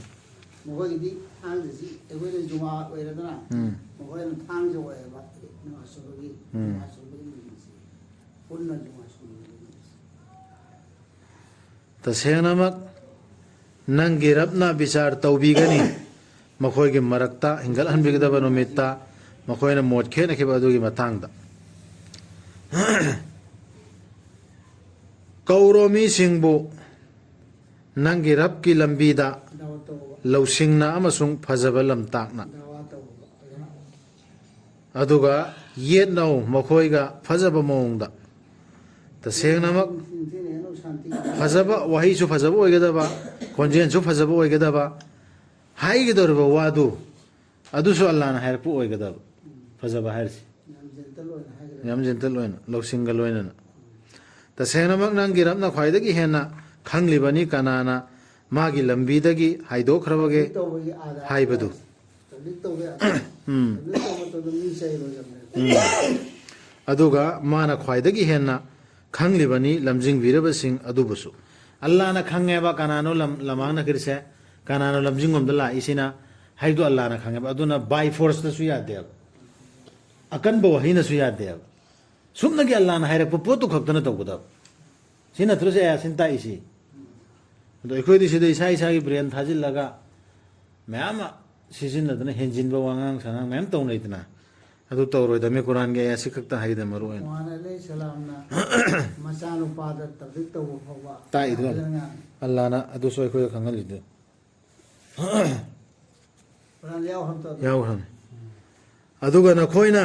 ꯃꯈꯣꯏꯒꯤꯗꯤ ꯊꯥꯡꯖꯁꯤ ꯑꯩꯈꯣꯏꯅ ꯖꯨꯃꯥ ꯑꯣꯏꯔꯗꯅ ꯎꯝ꯫ ꯃꯈꯣꯏꯅ ꯊꯥꯡꯖ ꯑꯣꯏꯌꯦꯕ ꯅꯃꯥꯖ ꯁꯣꯟꯕꯒꯤ, ꯎꯝ꯫ ꯅꯃꯥꯖ ꯁꯣꯟꯕꯒꯤ ꯅꯨꯃꯤꯠꯁꯤ꯫ ꯄꯨꯟꯅ ꯖꯨꯃꯥ ꯁꯣꯟꯕꯒꯤ ꯅꯨꯃꯤꯠꯁꯤ꯫ ꯇꯁꯦꯡꯅꯃꯛ ꯅꯪꯒꯤ ꯔꯕꯅ ꯕꯤꯆꯥꯔ ꯇꯧꯕꯤꯒꯅꯤ꯫ ꯃꯈꯣꯏꯒꯤ ꯃꯔꯛꯇ ꯍꯤꯡꯒꯠꯍꯟꯕꯤꯒꯗꯕ ꯅꯨꯃꯤꯠꯇ ꯃꯈꯣꯏꯅ ꯃꯣꯠ ꯈꯦꯠꯅꯈꯤꯕ ꯑꯗꯨꯒꯤ ꯃꯇꯥꯡꯗ꯫ ꯀꯧꯔꯣ ꯃꯤꯁꯤꯡꯕꯨ ꯅꯪꯒꯤ ꯔꯕꯀꯤ ꯂꯝꯕꯤꯗ ꯂꯧꯁꯤꯡꯅ ꯑꯃꯁꯨꯡ ꯐꯖꯕ ꯂꯝꯇꯥꯛꯅ꯫ ꯑꯗꯨꯒ ꯌꯦꯠꯅꯧ ꯃꯈꯣꯏꯒ ꯐꯖꯕ ꯃꯑꯣꯡꯗ꯫ ꯇꯁꯦꯡꯅꯃꯛ ꯐꯖꯕ ꯋꯥꯍꯩꯁꯨ ꯐꯖꯕ ꯑꯣꯏꯒꯗꯕ, ꯈꯣꯟꯖꯦꯜꯁꯨ ꯐꯖꯕ ꯑꯣꯏꯒꯗꯕ, ꯍꯥꯏꯒꯗꯧꯔꯤꯕ ꯋꯥꯗꯨ ꯑꯗꯨꯁꯨ ꯑꯜꯂꯥꯅ ꯍꯥꯏꯔꯛꯄ ꯑꯣꯏꯒꯗꯕ꯫ ꯐꯖꯕ ꯍꯥꯏꯔꯤꯁꯤ ꯌꯥꯝ ꯖꯦꯟꯇꯜ ꯑꯣꯏꯅ ꯍꯥꯏꯒꯗꯕ꯫ ꯌꯥꯝ ꯖꯦꯟꯇꯜ ꯑꯣꯏꯅ, ꯂꯧꯁꯤꯡꯒ ꯂꯣꯏꯅꯅ꯫ ꯇꯁꯦꯡꯅꯃꯛ ꯅꯪꯒꯤ ꯔꯕꯅ ꯈ꯭ꯋꯥꯏꯗꯒꯤ ꯍꯦꯟꯅ ꯈꯪꯂꯤꯕꯅꯤ ꯀꯅꯥꯅ ꯃꯥꯒꯤ ꯂꯝꯕꯤꯗꯒꯤ ꯍꯥꯏꯗꯣꯛꯈ꯭ꯔꯕꯒꯦ ꯇꯧꯕꯒꯤ ꯑꯥꯗ ꯍꯥꯏꯕꯗꯨ꯫ ꯇꯕ꯭ꯂꯤꯛ ꯇꯧꯕ ꯌꯥꯗꯦ꯫ ꯎꯝ꯫ ꯇꯕ꯭ꯂꯤꯛ ꯇꯧꯕ ꯃꯇꯝꯗ ꯃꯤ ꯆꯩꯔꯣꯏꯗꯕꯅꯦ꯫ ꯎꯝ꯫ ꯑꯗꯨꯒ ꯃꯥꯅ ꯈ꯭ꯋꯥꯏꯗꯒꯤ ꯍꯦꯟꯅ ꯈꯪꯂꯤꯕꯅꯤ ꯂꯝꯖꯤꯡꯕꯤꯔꯕꯁꯤꯡ ꯑꯗꯨꯕꯨꯁꯨ꯫ ꯑꯜꯂꯥꯅ ꯈꯪꯉꯦꯕ ꯀꯅꯥꯅꯣ ꯂꯝ-, ꯂꯃꯥꯡꯅꯈ꯭ꯔꯤꯁꯦ, ꯀꯅꯥꯅꯣ ꯂꯝꯖꯤꯡꯂꯣꯝꯗ ꯂꯥꯛꯏꯁꯤꯅ ꯍꯥꯏꯕꯗꯣ ꯑꯜꯂꯥꯅ ꯈꯪꯉꯦꯕ꯫ ꯑꯗꯨꯅ by forceꯇꯁꯨ ꯌꯥꯗꯦꯕ, ꯑꯀꯟꯕ ꯋꯥꯍꯩꯅꯁꯨ ꯌꯥꯗꯦꯕ꯫ ꯁꯨꯞꯅꯒꯤ ꯑꯜꯂꯥꯅ ꯍꯥꯏꯔꯛꯄ ꯄꯣꯠꯇꯨ ꯈꯛꯇꯅ ꯇꯧꯒꯗꯕ꯫ ꯁꯤ ꯅꯠꯇ꯭ꯔꯣ ꯁꯤ ꯑꯌꯥꯁꯤꯅ ꯇꯥꯛꯏꯁꯤ? ꯑꯗꯣ ꯑꯩꯈꯣꯏꯗꯤ ꯁꯤꯗ ꯏꯁꯥ ꯏꯁꯥꯒꯤ ꯕ꯭ꯔꯦꯟ ꯊꯥꯖꯤꯜꯂꯒ ꯃꯌꯥꯝ ꯑꯃ ꯁꯤꯖꯤꯟꯅꯗꯅ ꯍꯦꯟꯖꯤꯟꯕ ꯋꯥꯉꯥꯡ ꯁꯉꯥꯡ ꯃꯌꯥꯝ ꯇꯧꯅꯩꯗꯅ꯫ ꯑꯗꯨ ꯇꯧꯔꯣꯏꯗꯕꯅꯤ, ꯀꯨꯔꯥꯟꯒꯤ ꯑꯌꯥꯠꯁꯤ ꯈꯛꯇ ꯍꯥꯏꯗ ꯃꯔꯨ ꯑꯣꯏꯅ꯫ ꯃꯨꯍꯥꯟ ꯑꯂꯩꯍꯤ ꯁꯂꯥꯝꯅ ꯃꯆꯥꯅꯨꯄꯥꯗ ꯇꯕꯂꯤꯛ ꯇꯧꯕ ꯐꯥꯎꯕ ꯇꯥꯛꯏꯗꯣ꯫ ꯐꯖꯅ ꯉꯥꯡꯉꯤ꯫ ꯑꯜꯂꯥꯅ ꯑꯗꯨꯁꯨ ꯑꯩꯈꯣꯏꯗ ꯈꯪꯍꯜꯂꯤꯗꯣ꯫ ꯀꯨꯔꯥꯟꯗ ꯌꯥꯎꯈ꯭ꯔꯕ ꯇꯧꯗꯣ꯫ ꯌꯥꯎꯈ꯭ꯔꯕꯅꯤ꯫ ꯑꯗꯨꯒ ꯅꯈꯣꯏꯅ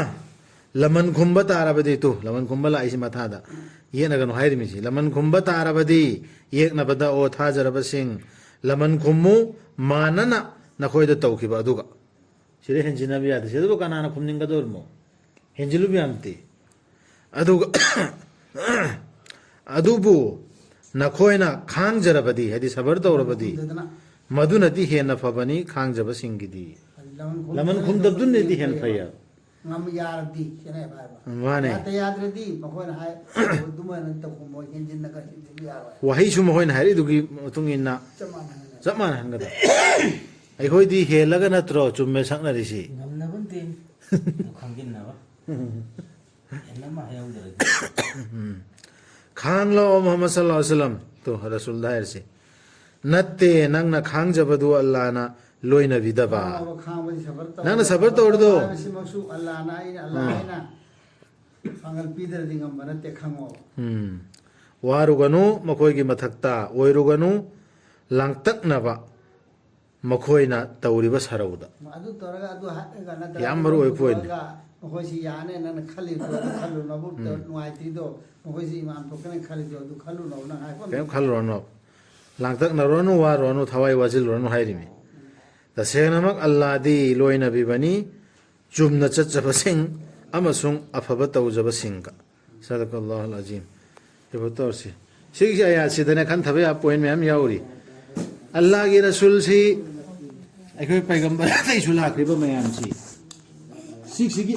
ꯂꯃꯟ ꯈꯨꯝꯕ ꯇꯥꯔꯕꯗꯤ, ꯇꯨ, ꯂꯃꯟ ꯈꯨꯝꯕ ꯂꯥꯛꯏꯁꯤ ꯃꯊꯥꯗ꯫ ꯌꯦꯠꯅꯒꯅꯨ ꯍꯥꯏꯔꯤꯃꯤꯁꯤ꯫ ꯂꯃꯟ ꯈꯨꯝꯕ ꯇꯥꯔꯕꯗꯤ, ꯌꯦꯛꯅꯕꯗ, ꯑꯣ ꯊꯥꯖꯔꯕꯁꯤꯡ, ꯂꯃꯟ ꯈꯨꯝꯃꯨ, ꯃꯥꯟꯅꯅ ꯅꯈꯣꯏꯗ ꯇꯧꯈꯤꯕ ꯑꯗꯨꯒ꯫ ꯁꯤꯗ ꯍꯦꯟꯖꯤꯟꯅꯕ ꯌꯥꯗꯦ꯫ ꯁꯤꯗꯕꯨ ꯀꯅꯥꯅ ꯈꯨꯝꯅꯤꯡꯒꯗꯧꯔꯤꯃꯣ? ꯍꯦꯟꯖꯤꯜꯂꯨꯕ ꯌꯥꯝ ꯅꯠꯇꯦ꯫ ꯑꯗꯨꯒ, ꯑꯗꯨꯕꯨ ꯅꯈꯣꯏꯅ ꯈꯥꯡꯖꯔꯕꯗꯤ, ꯍꯥꯏꯗꯤ ꯁꯕꯔ ꯇꯧꯔꯕꯗꯤ, ꯈꯨꯝꯗꯗꯅ꯫ ꯃꯗꯨꯅꯗꯤ ꯍꯦꯟꯅ ꯐꯕꯅꯤ ꯈꯥꯡꯖꯕꯁꯤꯡꯒꯤꯗꯤ꯫ ꯂꯃꯟ ꯈꯨꯝꯗꯕꯗꯨꯅꯗꯤ ꯍꯦꯟꯅ ꯐꯩ ꯍꯥꯏꯕ꯫ ꯉꯝ ꯌꯥꯔꯗꯤ, ꯁꯤꯅꯦꯕ ꯍꯥꯏꯕ꯫ ꯃꯥꯅꯦ꯫ ꯌꯥꯗ ꯌꯥꯗ꯭ꯔꯗꯤ ꯃꯈꯣꯏꯅ ꯍꯥꯏ, ꯑꯗꯨꯃꯥꯏꯅ ꯇꯧꯈꯨꯝꯃꯣ, ꯍꯦꯟꯖꯤꯟꯅꯒ ꯍꯦꯟꯖꯤꯟꯕ ꯌꯥꯔꯣꯏ꯫ ꯋꯥꯍꯩꯁꯨ ꯃꯈꯣꯏꯅ ꯍꯥꯏꯔꯛꯏꯗꯨꯒꯤ ꯃꯇꯨꯡ ꯏꯟꯅ ꯆꯞ ꯃꯥꯟꯅꯍꯟꯒꯗꯕ꯫ ꯆꯞ ꯃꯥꯟꯅꯍꯟꯒꯗꯕ꯫ ꯑꯩꯈꯣꯏꯗꯤ ꯍꯦꯜꯂꯒ ꯅꯠꯇ꯭ꯔꯣ ꯆꯨꯝꯃꯦ ꯁꯛꯅꯔꯤꯁꯤ? ꯉꯝꯅꯕ ꯅꯠꯇꯦ꯫ ꯑꯗꯨ ꯈꯪꯖꯤꯟꯅꯕ꯫ ꯍꯦꯟꯅ ꯑꯃ ꯍꯥꯏꯍꯧꯗ꯭ꯔꯗꯤ꯫ ꯎꯝ꯫ ꯈꯥꯡꯂꯣ ꯃꯨꯍꯝꯃꯗ ꯁꯜꯂꯜꯂꯥꯍꯨ ꯑꯂꯩꯍꯤ ꯋꯁꯜꯂꯝ꯫ ꯇꯨ, ꯔꯁꯨꯜꯗ ꯍꯥꯏꯔꯁꯤ꯫ ꯅꯠꯇꯦ, ꯅꯪꯅ ꯈꯥꯡꯖꯕꯗꯨ ꯑꯜꯂꯥꯅ ꯂꯣꯏꯅꯕꯤꯗꯕ꯫ ꯈꯥꯡꯉꯣꯕ, ꯈꯥꯡꯕꯗꯤ ꯁꯕꯔ ꯇꯧ꯫ ꯅꯪꯅ ꯁꯕꯔ ꯇꯧꯔꯗꯣ꯫ ꯍꯥꯏꯕꯁꯤꯃꯛꯁꯨ ꯑꯜꯂꯥꯅ ꯑꯩꯅ, ꯑꯜꯂꯥ ꯑꯥ꯫ ꯑꯩꯅ ꯄꯥꯡꯒꯜ ꯄꯤꯗ꯭ꯔꯗꯤ ꯉꯝꯕ ꯅꯠꯇꯦ, ꯈꯪꯉꯣꯕ꯫ ꯎꯝ꯫ ꯋꯥꯔꯨꯒꯅꯨ ꯃꯈꯣꯏꯒꯤ ꯃꯊꯛꯇ, ꯑꯣꯏꯔꯨꯒꯅꯨ ꯂꯥꯡꯇꯛꯅꯕ ꯃꯈꯣꯏꯅ ꯇꯧꯔꯤꯕ ꯁꯔꯧꯗ꯫ ꯑꯗꯨ ꯇꯧꯔꯒ, ꯑꯗꯨ ꯍꯥꯏꯔꯒ ꯅꯠꯇ꯭ꯔꯒ ꯌꯥꯝ ꯃꯔꯨ ꯑꯣꯏꯕ ꯑꯗꯨ point꯫ ꯇꯧꯔꯒ ꯃꯈꯣꯏꯁꯤ ꯌꯥꯅꯤ ꯅꯪꯅ ꯈꯜꯂꯤꯗꯣ ꯑꯗꯨ ꯈꯜꯂꯨꯅꯕꯨ ꯎꯝ꯫ ꯅꯨꯡꯉꯥꯏꯇ꯭ꯔꯤꯗꯣ, ꯃꯈꯣꯏꯁꯤ ꯏꯃꯥꯟ ꯊꯣꯛꯀꯅꯤ ꯈꯜꯂꯤꯗꯣ ꯑꯗꯨ ꯈꯜꯂꯨꯅꯕ ꯅꯪ ꯍꯥꯏꯐꯝ ꯀꯔꯤꯝ ꯈꯜꯂꯨꯔꯅꯨ꯫ ꯂꯥꯡꯇꯛꯅꯔꯨꯔꯅꯨ, ꯋꯥꯔꯨꯔꯅꯨ, ꯊꯋꯥꯏ ꯋꯥꯁꯤꯜꯂꯨꯔꯅꯨ ꯍꯥꯏꯔꯤꯃꯤ꯫ ꯇꯁꯦꯡꯅꯃꯛ ꯑꯜꯂꯥꯗꯤ ꯂꯣꯏꯅꯕꯤꯕꯅꯤ ꯆꯨꯝꯅ ꯆꯠꯆꯕꯁꯤꯡ ꯑꯃꯁꯨꯡ ꯑꯐꯕ ꯇꯧꯖꯕꯁꯤꯡꯒ꯫ ꯁꯗꯀꯜꯂꯥꯍꯨꯜ ꯑꯖꯤꯝ꯫ ꯁꯤꯐꯥꯎ ꯇꯧꯔꯁꯤ꯫ ꯁꯤꯒꯤ ꯑꯌꯥꯠꯁꯤꯗꯅꯦ ꯈꯟꯊꯕ ꯌꯥꯕ point ꯃꯌꯥꯝ ꯌꯥꯎꯔꯤ꯫ ꯑꯜꯂꯥꯒꯤ ꯔꯁꯨꯜꯁꯤ ꯑꯩꯈꯣꯏ ꯄꯩꯒꯝꯕꯔ ꯑꯇꯩꯁꯨ ꯂꯥꯛꯈ꯭ꯔꯤꯕ ꯃꯌꯥꯝꯁꯤ ꯁꯤꯒꯤꯁꯤꯒꯤ